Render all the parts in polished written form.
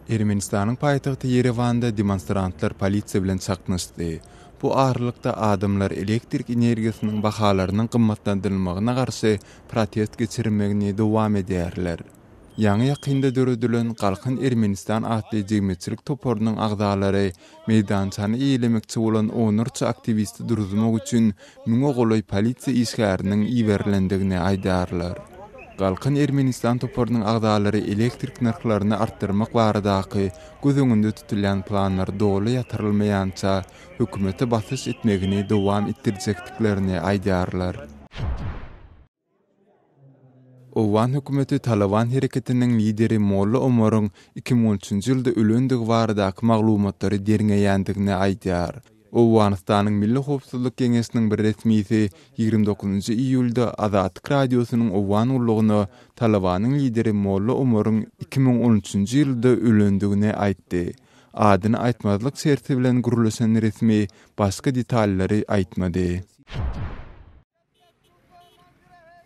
Ermenistanyň paýtagty Ýerewanda demonstrantlar polisiýa bilen çaknyşdy. Bu aralykda, adamlar elektrik energiýasynyň bahalarynyň gymmatlandyrylmagyna garşy protest geçirmegini dowam edýärler. Ýaňy-ýakynda döredilen Galkyn Ermenistan atly jemgyýetçilik toparynyň agzalary meýdançany eýelemekçi bolan onlarça aktiwisti duruzmak üçin müňe golaý polisiýa işgäriniň iberilendigini aýdýarlar. Galkyn Ermenistan toparynyň agzalary elektrik nyrhlaryny artdyrmak baradaky göz öňünde tutulýan planlar doly ýatyrylmaýança hökümete basyş etmegini dowam etdirjekdiklerini aýdýarlar. Owgan hökümeti Talyban hereketiniň lideri Molla Omaryň 2013-nji ýylda ölendigi baradaky maglumatlary derňeýändigini aýdýar. Owganystanyň Milli howpsuzlyk geňeşiniň bir resmisi 29-njy iýulda Azatlyk Radiosynyň Owgan gullugyna Talybanyň lideri Molla Omaryň 2013-nji ýylda ölendigini aýtdy. Adyny aýtmazlyk şerti bilen gürleşen resmi başga detallary aýtmady.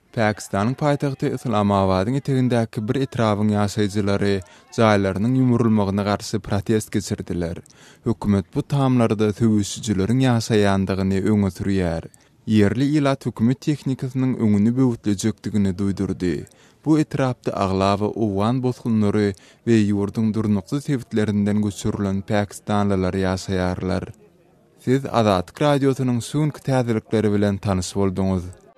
Pakistanyň paýtagty Yslamabadyň etegindäki bir etrabyň ýaşaýjylary jaýlarynyň ýumrulmagyna garşy protest geçirdiler. Hökümet bu tamlarda söweşijileriň ýaşaýandygyny öňe sürýär. Ýerli ilat hökümet tehnikasynyň öňüni böwütlejekdigini duýdurdy. Bu etrapda aglaba owgan bosgunlary we ýurduň durnuksyz sebitlerinden göçürilen pakistanlylar ýaşaýarlar. Siz Azatlyk Radiosynyň şu günki täzelikleri bilen tanyş bolduňyz.